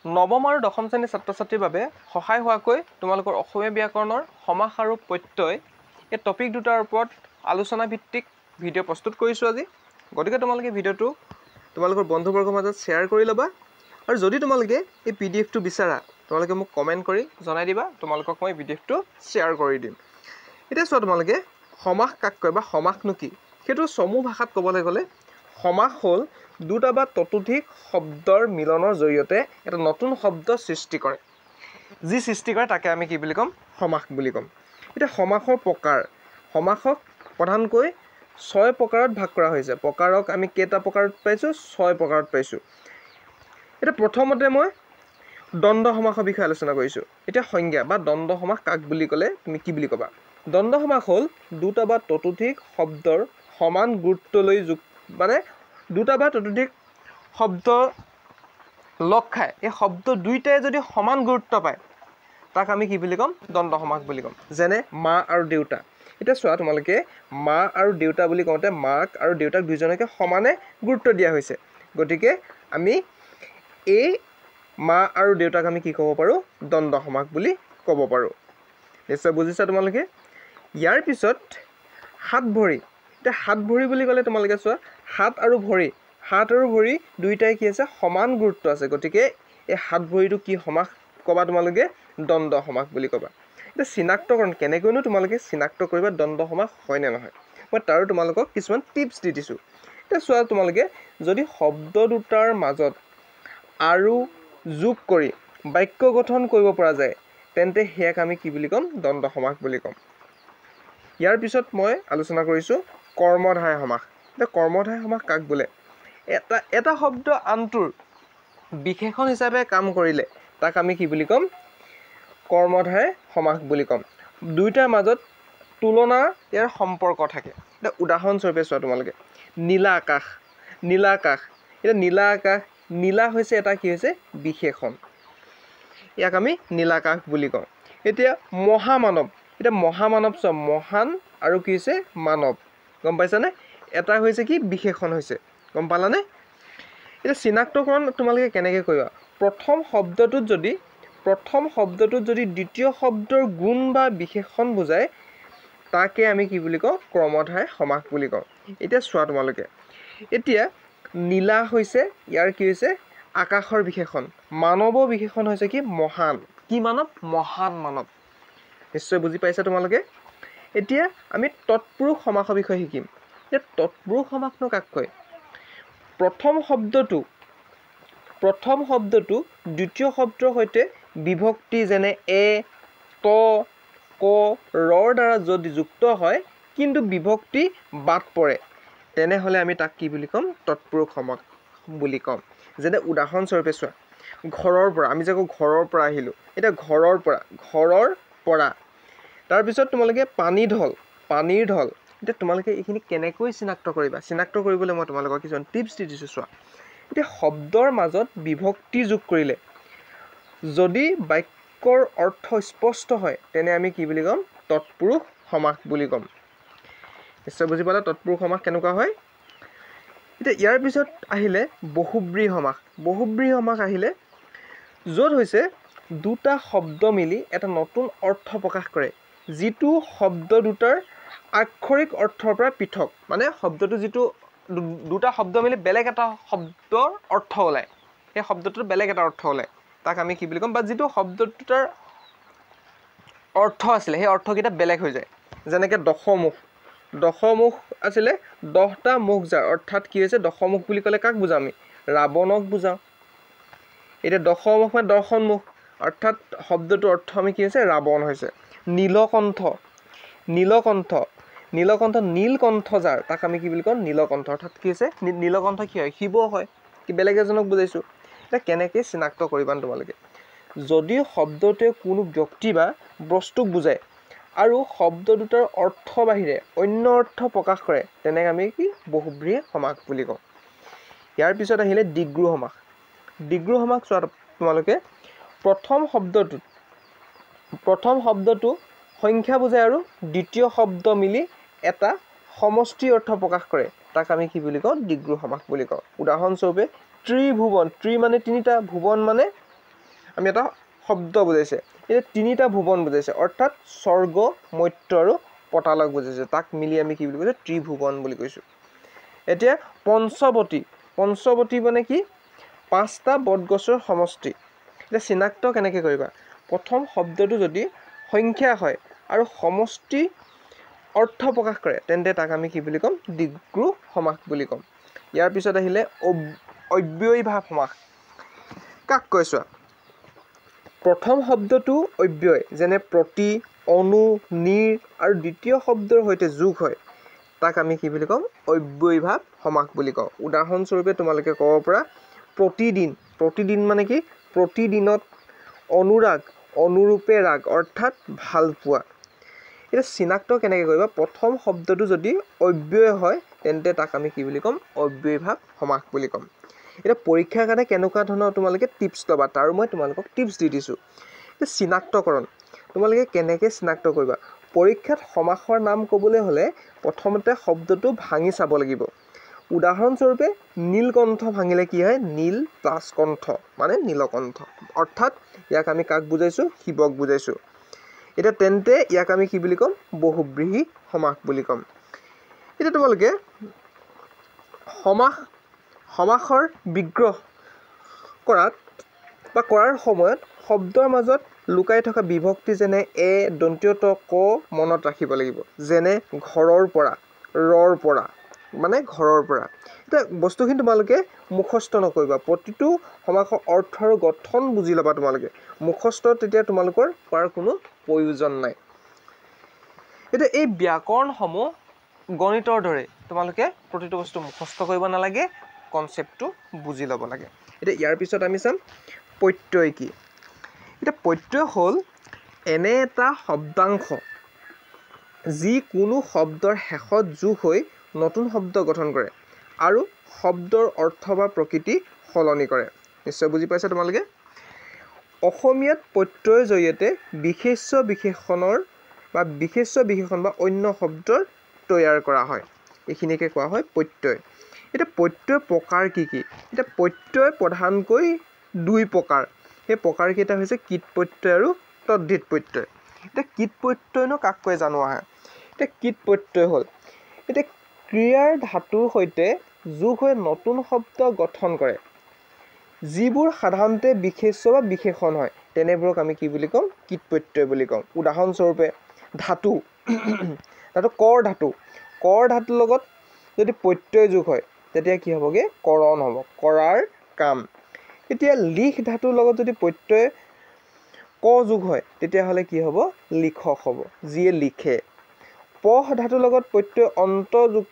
নৱম আৰু দশম শ্ৰেণীৰ ছাত্ৰ ছাত্ৰীৰ বাবে সহায় হোৱাকৈ তোমালোকৰ অসমীয়া ব্যাকৰণৰ সমাস আৰু প্ৰত্যয় এই টপিক দুটাৰ ওপৰত আলোচনা ভিত্তিক ভিডিঅ' প্ৰস্তুত কৰিছোঁ আজি। গতিকে তোমালোকে ভিডিঅ'টো তোমালোকৰ বন্ধুবৰ্গৰ মাজত শ্বেয়াৰ কৰি ল'বা আৰু যদি তোমালোকে এই পি ডি এফটো বিচাৰা তোমালোকে মোক কমেণ্ট কৰি জনাই দিবা, তোমালোকক মই পি ডি এফটো শ্বেয়াৰ কৰি দিম। এতিয়া চোৱা, তোমালোকে সমাস কাক কয় বা সমাসনো কি, সেইটো চমু ভাষাত ক'বলৈ গ'লে সমাস হ'ল দুটা বা ততোধিক শব্দৰ মিলনৰ জৰিয়তে এটা নতুন শব্দ সৃষ্টি কৰে। যি সৃষ্টি কৰে তাকে আমি কি বুলি ক'ম? সমাস বুলি ক'ম। এতিয়া সমাসৰ প্ৰকাৰ, সমাসক প্ৰধানকৈ 6 প্ৰকাৰত ভাগ কৰা হৈছে। প্ৰকাৰক আমি কেইটা প্ৰকাৰত পাইছোঁ? 6 প্ৰকাৰত পাইছোঁ। এতিয়া প্ৰথমতে মই দ্বন্দ্ব সমাসৰ বিষয়ে আলোচনা কৰিছোঁ। এতিয়া সংজ্ঞা বা দ্বন্দ্ব সমাস কাক বুলি ক'লে তুমি কি বুলি ক'বা? দ্বন্দ্ব সমাস হ'ল দুটা বা ততোধিক শব্দৰ সমান গুৰুত্ব লৈ যোগ, মানে দুটা বা ততোধিক শব্দ লগ খাই এই শব্দ দুইটাই যদি সমান গুৰুত্ব পায় তাক আমি কি বুলি ক'ম? দ্বন্দ্ব সমাস বুলি ক'ম। যেনে মা আৰু দেউতা। এতিয়া চোৱা, তোমালোকে মা আৰু দেউতা বুলি কওঁতে মাক আৰু দেউতাক দুইজনকে সমানে গুৰুত্ব দিয়া হৈছে। গতিকে আমি এই মা আৰু দেউতাক আমি কি ক'ব পাৰোঁ? দ্বন্দ্ব সমাস বুলি ক'ব পাৰোঁ। নিশ্চয় বুজিছা তোমালোকে। ইয়াৰ পিছত হাত ভৰি। এতিয়া হাত ভৰি বুলি ক'লে তোমালোকে চোৱা, হাত আৰু ভৰি, হাত আৰু ভৰি দুইটাই কি আছে? সমান গুৰুত্ব আছে। গতিকে এই হাত ভৰিটো কি সমাস ক'বা তোমালোকে? দ্বন্দ্ব সমাস বুলি ক'বা। এতিয়া চিনাক্তকৰণ কেনেকৈনো তোমালোকে চিনাক্ত কৰিবা দ্বন্দ্ব সমাস হয় নে নহয়, মই তাৰো তোমালোকক কিছুমান টিপছ দি দিছোঁ। এতিয়া চোৱা, তোমালোকে যদি শব্দ দুটাৰ মাজত আৰু যোগ কৰি বাক্য গঠন কৰিব পৰা যায় তেন্তে সেয়াক আমি কি বুলি ক'ম? দ্বন্দ্ব সমাস বুলি ক'ম। ইয়াৰ পিছত মই আলোচনা কৰিছোঁ কৰ্মধাৰয় সমাস। এতিয়া কৰ্মধাৰয় সমাস কাক বোলে? এটা এটা শব্দ আনটোৰ বিশেষণ হিচাপে কাম কৰিলে তাক আমি কি বুলি ক'ম? কৰ্মধাৰয় সমাস বুলি ক'ম। দুয়োটাৰ মাজত তুলনা ইয়াৰ সম্পৰ্ক থাকে। এতিয়া উদাহৰণস্বৰূপে চোৱা তোমালোকে, নীলা আকাশ, নীলা আকাশ। এতিয়া নীলা আকাশ, নীলা হৈছে এটা কি হৈছে? বিশেষণ, ইয়াক আমি নীলাকাশ বুলি কওঁ। এতিয়া মহামানৱ। এতিয়া মহামানৱ চোৱা, মহান আৰু কি হৈছে? মানৱ। গম পাইছানে? এটা হৈছে কি? বিশেষণ হৈছে। গম পালানে? এতিয়া চিনাক্তকৰণ তোমালোকে কেনেকৈ কৰিবা? প্ৰথম শব্দটোত যদি দ্বিতীয় শব্দৰ গুণ বা বিশেষণ বুজায় তাকে আমি কি বুলি কওঁ? ক্ৰমধাৰয় সমাস বুলি কওঁ। এতিয়া চোৱা তোমালোকে, এতিয়া নীলা হৈছে ইয়াৰ কি হৈছে? আকাশৰ বিশেষণ। মানৱৰ বিশেষণ হৈছে কি? মহান। কি মানৱ? মহান মানৱ। নিশ্চয় বুজি পাইছা তোমালোকে। এতিয়া আমি তৎপুৰুষ সমাসৰ বিষয়ে শিকিম। এতিয়া তৎপুৰুষ সমাসনো কাক কয়? প্ৰথম শব্দটো দ্বিতীয় শব্দৰ সৈতে বিভক্তি যেনে এ, ত, ক, ৰৰ দ্বাৰা যদি যুক্ত হয় কিন্তু বিভক্তি বাদ পৰে তেনেহ'লে আমি তাক কি বুলি ক'ম? তৎপুৰুষ সমাস বুলি ক'ম। যেনে উদাহৰণস্বৰূপে চোৱা, ঘৰৰ পৰা, আমি যে কওঁ ঘৰৰ পৰা আহিলোঁ। এতিয়া ঘৰৰ পৰা, ঘৰৰ পৰা, তাৰপিছত তোমালোকে পানী ঢল, পানীৰ ঢল। এতিয়া তোমালোকে এইখিনি কেনেকৈ চিনাক্ত কৰিবা? চিনাক্ত কৰিবলৈ মই তোমালোকক কিছুমান টিপছ দি দিছোঁ। চোৱা, এতিয়া শব্দৰ মাজত বিভক্তি যোগ কৰিলে যদি বাক্যৰ অৰ্থ স্পষ্ট হয় তেনে আমি কি বুলি ক'ম? তৎপুৰুষ সমাস বুলি ক'ম। নিশ্চয় বুজি পালা তৎপুৰুষ সমাস কেনেকুৱা হয়। এতিয়া ইয়াৰ পিছত আহিলে বহুব্ৰীহি সমাস। বহুব্ৰীহি সমাস আহিলে য'ত হৈছে দুটা শব্দ মিলি এটা নতুন অৰ্থ প্ৰকাশ কৰে, যিটো শব্দ দুটাৰ আক্ষৰিক অৰ্থৰ পৰা পৃথক। মানে শব্দটো যিটো দুটা শব্দ মিলি বেলেগ এটা শব্দৰ অৰ্থ ওলায়, সেই শব্দটোৰ বেলেগ এটা অৰ্থ ওলায়, তাক আমি কি বুলি ক'ম? বা যিটো শব্দ দুটাৰ অৰ্থ আছিলে সেই অৰ্থকেইটা বেলেগ হৈ যায়। যেনেকৈ দশমুখ, দশমুখ আছিলে 10টা মুখ যাৰ, অৰ্থাৎ কি হৈছে? দশমুখ বুলি ক'লে কাক বুজাওঁ আমি? ৰাৱণক বুজাওঁ। এতিয়া দশমুখ মানে দৰ্শনমুখ, অৰ্থাৎ শব্দটোৰ অৰ্থ আমি কি হৈছে? ৰাৱণ হৈছে। নীলকণ্ঠ, নীলকণ্ঠ, নীলকণ্ঠ, নীলকণ্ঠ যাৰ, তাক আমি কি বুলি কওঁ? নীলকণ্ঠ। অৰ্থাৎ কি হৈছে? নীলকণ্ঠ কি হয়? শিৱ হয়, কি বেলেগ এজনক বুজাইছোঁ। এতিয়া কেনেকৈ চিনাক্ত কৰিবা তোমালোকে? যদি শব্দটোৱে কোনো ব্যক্তি বা বস্তুক বুজায় আৰু শব্দ দুটাৰ অৰ্থ বাহিৰে অন্য অৰ্থ প্ৰকাশ কৰে তেনেকৈ আমি কি? বহুব্ৰীহি সমাস বুলি কওঁ। ইয়াৰ পিছত আহিলে দ্বিগ্ৰু সমাস। দ্বিগ্ৰু সমাস চোৱা তোমালোকে, প্ৰথম শব্দটো সংখ্যা বুজায় আৰু দ্বিতীয় শব্দ মিলি এটা সমষ্টি অৰ্থ প্ৰকাশ কৰে, তাক আমি কি বুলি কওঁ? দ্বিগ্ৰু সমাস বুলি কওঁ। উদাহৰণস্বৰূপে ত্ৰিভুৱন, ত্ৰি মানে তিনিটা, ভুৱন মানে আমি এটা শব্দ বুজাইছে। এতিয়া তিনিটা ভুৱন বুজাইছে, অৰ্থাৎ স্বৰ্গ, মৰ্ত্য আৰু পতালক বুজাইছে। তাক মিলি আমি কি বুলি কৈছোঁ? ত্ৰিভুৱন বুলি কৈছোঁ। এতিয়া পঞ্চৱতী, পঞ্চৱতী মানে কি? পাঁচটা বটগছৰ সমষ্টি। এতিয়া চিনাক্ত কেনেকৈ কৰিবা? প্ৰথম শব্দটো যদি সংখ্যা হয় আৰু সমষ্টি অৰ্থ প্ৰকাশ কৰে তেন্তে তাক আমি কি বুলি ক'ম? দ্বিগু সমাস বুলি ক'ম। ইয়াৰ পিছত আহিলে অব্যয়ীভাৱ সমাস। কাক কয় চোৱা, প্ৰথম শব্দটো অব্যয়, যেনে প্ৰতি, অনু, নিৰ আৰু দ্বিতীয় শব্দৰ সৈতে যোগ হয়, তাক আমি কি বুলি ক'ম? অব্যয়ীভাৱ সমাস বুলি কওঁ। উদাহৰণস্বৰূপে তোমালোকে ক'ব পৰা প্ৰতিদিন, প্ৰতিদিন মানে কি? প্ৰতিদিনত, অনুৰাগ, অনুৰূপে ৰাগ, অৰ্থাৎ ভালপোৱা। এতিয়া চিনাক্ত কেনেকৈ কৰিবা? প্ৰথম শব্দটো যদি অব্যয় হয় তেন্তে তাক আমি কি বুলি ক'ম? অব্যয়ীভাৱ সমাস বুলি ক'ম। এতিয়া পৰীক্ষাৰ কাৰণে কেনেকুৱা ধৰণৰ তোমালোকে টিপছ ল'বা তাৰো মই তোমালোকক টিপছ দি দিছোঁ। এতিয়া চিনাক্তকৰণ তোমালোকে কেনেকৈ চিনাক্ত কৰিবা? পৰীক্ষাত সমাসৰ নাম ক'বলৈ হ'লে প্ৰথমতে শব্দটো ভাঙি চাব লাগিব। উদাহৰণস্বৰূপে নীলকণ্ঠ ভাঙিলে কি হয়? নীল প্লাছ কণ্ঠ মানে নীলকণ্ঠ, অৰ্থাৎ ইয়াক আমি কাক বুজাইছোঁ? শিৱক বুজাইছোঁ। এতিয়া তেন্তে ইয়াক আমি কি বুলি ক'ম? বহুব্ৰীহি সমাস বুলি ক'ম। এতিয়া তোমালোকে সমাসৰ বিগ্ৰহ কৰাত বা কৰাৰ সময়ত শব্দৰ মাজত লুকাই থকা বিভক্তি যেনে এ, দন্তীয় ত, ক মনত ৰাখিব লাগিব। যেনে ঘৰৰ পৰা, ৰৰ পৰা, মানে ঘৰৰ পৰা। এতিয়া বস্তুখিনি তোমালোকে মুখস্থ নকৰিবা, প্ৰতিটো সমাসৰ অৰ্থ আৰু গঠন বুজি ল'বা তোমালোকে। মুখস্থ তেতিয়া তোমালোকৰ কৰাৰ কোনো প্ৰয়োজন নাই। এতিয়া এই ব্যাকৰণসমূহ গণিতৰ দৰে তোমালোকে প্ৰতিটো বস্তু মুখস্থ কৰিব নালাগে, কনচেপ্টটো বুজি ল'ব লাগে। এতিয়া ইয়াৰ পিছত আমি চাম প্ৰত্যয় কি। এতিয়া প্ৰত্যয় হ'ল এনে এটা শব্দাংশ যি কোনো শব্দৰ শেষত যোগ হৈ নতুন শব্দ গঠন কৰে আৰু শব্দৰ অৰ্থ বা প্ৰকৃতি সলনি কৰে। নিশ্চয় বুজি পাইছা তোমালোকে। অসমীয়াত প্ৰত্যয়ৰ জৰিয়তে বিশেষ্য বিশেষণৰ বা বিশেষ্য বিশেষণ বা অন্য শব্দৰ তৈয়াৰ কৰা হয়, এইখিনিকে কোৱা হয় প্ৰত্যয়। এতিয়া প্ৰত্যয় প্ৰকাৰ কি কি? এতিয়া প্ৰত্যয় প্ৰধানকৈ দুই প্ৰকাৰ। সেই প্ৰকাৰকেইটা হৈছে কীট প্ৰত্যয় আৰু তদ্ধিত প্ৰত্যয়। এতিয়া কীট প্ৰত্যয়নো কাক কয় জানো আহা। এতিয়া কীট প্ৰত্যয় হ'ল এতিয়া ক্ৰিয়াৰ ধাতুৰ সৈতে যোগ হৈ নতুন শব্দ গঠন কৰে, যিবোৰ সাধাৰণতে বিশেষ্য বা বিশেষণ হয়, তেনেবোৰক আমি কি বুলি ক'ম? কীট প্ৰত্যয় বুলি ক'ম। উদাহৰণস্বৰূপে ধাতু, ধাতু কৰ ধাতু, কৰ ধাতুৰ লগত যদি প্ৰত্যয় যোগ হয় তেতিয়া কি হ'বগৈ? কৰণ হ'ব, কৰাৰ কাম। এতিয়া লিখ ধাতুৰ লগত যদি প্ৰত্যয় ক যোগ হয় তেতিয়াহ'লে কি হ'ব? লিখক হ'ব, যিয়ে লিখে। পহ ধাতুৰ লগত প্ৰত্যয় অন্ত যোগ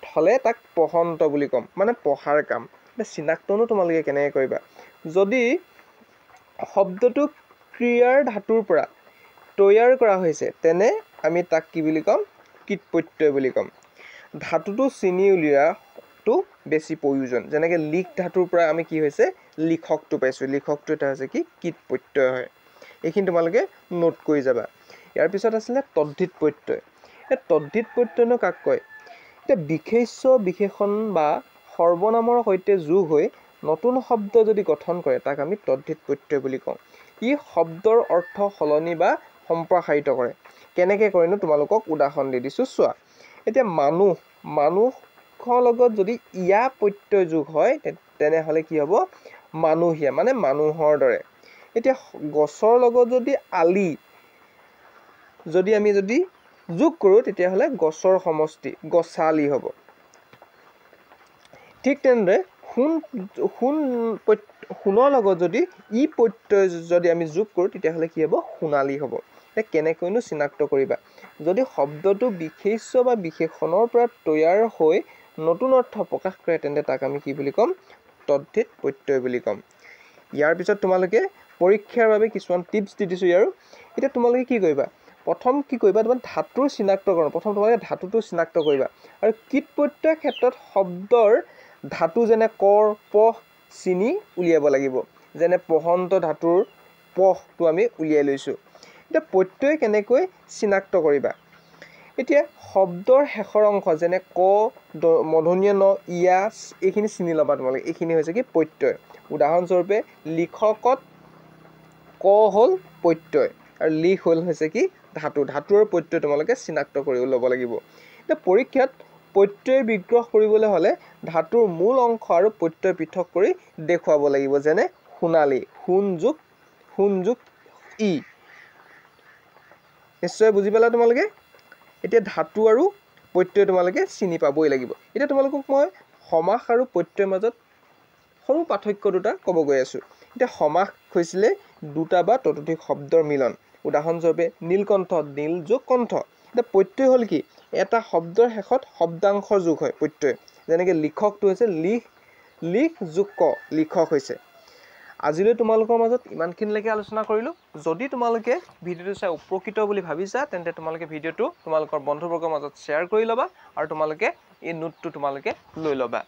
হ'লে তাক পহন্ত বুলি ক'ম, মানে পঢ়াৰ কাম। এতিয়া চিনাক্তনো তোমালোকে কেনেকৈ কৰিবা? যদি শব্দটো ক্ৰিয়াৰ ধাতুৰ পৰা তৈয়াৰ কৰা হৈছে তেনে আমি তাক কি বুলি ক'ম? কীট প্ৰত্যয় বুলি ক'ম। ধাতুটো চিনি উলিওৱাটো বেছি প্ৰয়োজন। যেনেকৈ লিখ ধাতুৰ পৰা আমি কি হৈছে? লিখকটো পাইছোঁ। লিখকটো এটা হৈছে কি? কীট প্ৰত্যয় হয়। এইখিনি তোমালোকে নোট কৰি যাবা। ইয়াৰ পিছত আছিলে তদ্ধিত প্ৰত্যয়। এই তদ্ধিত প্ৰত্যয়নো কাক কয়? এতিয়া বিশেষ্য বিশেষণ বা সৰ্বনামৰ সৈতে যোগ হৈ নতুন শব্দ যদি গঠন কৰে তাক আমি তদ্ধিত প্ৰত্যয় বুলি কওঁ। ই শব্দৰ অৰ্থ সলনি বা সম্প্ৰসাৰিত কৰে। কেনেকৈ কৰেনো তোমালোকক উদাহৰণ দি দিছোঁ চোৱা। এতিয়া মানুহ, মানুহৰ লগত যদি ইয়া প্ৰত্যয় যোগ হয় তেনেহ'লে কি হ'ব? মানুহীয়া, মানে মানুহৰ দৰে। এতিয়া গছৰ লগত যদি আলি যদি আমি যদি যোগ কৰোঁ তেতিয়াহ'লে গছৰ সমষ্টি গছালি হ'ব। ঠিক তেনেদৰে সোণ, সোণ সোণৰ লগত যদি ই প্ৰত্যয় যদি আমি যোগ কৰোঁ তেতিয়াহ'লে কি হ'ব? সোণালী হ'ব। এতিয়া কেনেকৈনো চিনাক্ত কৰিবা? যদি শব্দটো বিশেষ্য বা বিশেষণৰ পৰা তৈয়াৰ হৈ নতুন অৰ্থ প্ৰকাশ কৰে তেন্তে তাক আমি কি বুলি ক'ম? তদ্ধিত প্ৰত্যয় বুলি ক'ম। ইয়াৰ পিছত তোমালোকে পৰীক্ষাৰ বাবে কিছুমান টিপছ দি দিছোঁ ইয়াৰো। এতিয়া তোমালোকে কি কৰিবা? প্ৰথম কি কৰিবা? তোমাৰ ধাতুৰ চিনাক্তকৰণ। প্ৰথম তোমালোকে ধাতুটো চিনাক্ত কৰিবা আৰু কীট প্ৰত্যয়ৰ ক্ষেত্ৰত শব্দৰ ধাতু যেনে কৰ, পহ চিনি উলিয়াব লাগিব। যেনে পহন্ত ধাতুৰ পহটো আমি উলিয়াই লৈছোঁ। এতিয়া প্ৰত্যয় কেনেকৈ চিনাক্ত কৰিবা? এতিয়া শব্দৰ শেষৰ অংশ যেনে ক, মধুনীয় ন, ইয়া, এইখিনি চিনি ল'বা তোমালোকে। এইখিনি হৈছে কি? প্ৰত্যয়। উদাহৰণস্বৰূপে লিখকত ক হ'ল প্ৰত্যয় আৰু লিখ হ'ল হৈছে কি ধাতু। ধাতু আৰু প্ৰত্যয় তোমালোকে চিনাক্ত কৰি ল'ব লাগিব। এতিয়া পৰীক্ষাত প্ৰত্যয় বিগ্ৰহ কৰিবলৈ হ'লে ধাতুৰ মূল অংশ আৰু প্ৰত্যয় পৃথক কৰি দেখুৱাব লাগিব। যেনে সোণালী, সোণ যোগ, সোণ যোগ ই। নিশ্চয় বুজি পালা তোমালোকে। এতিয়া ধাতু আৰু প্ৰত্যয় তোমালোকে চিনি পাবই লাগিব। এতিয়া তোমালোকক মই সমাস আৰু প্ৰত্যয়ৰ মাজত সৰু পাৰ্থক্য দুটা ক'ব গৈ আছোঁ। এতিয়া সমাস হৈছিলে দুটা বা ততোধিক শব্দৰ মিলন। উদাহৰণস্বৰূপে নীলকণ্ঠ, নীল যোগ কণ্ঠ। এতিয়া প্ৰত্যয় হ'ল কি, এটা শব্দৰ শেষত শব্দাংশ যোগ হয় প্ৰত্যয়। যেনেকৈ লিখকটো হৈছে লিখ, লিখ যোগ ক, লিখক হৈছে। আজিলৈ তোমালোকৰ মাজত ইমানখিনিলৈকে আলোচনা কৰিলোঁ। যদি তোমালোকে ভিডিঅ'টো চাই উপকৃত বুলি ভাবিছা, তেন্তে তোমালোকে ভিডিঅ'টো তোমালোকৰ বন্ধুবৰ্গৰ মাজত শ্বেয়াৰ কৰি ল'বা আৰু তোমালোকে এই নোটটো তোমালোকে লৈ ল'বা।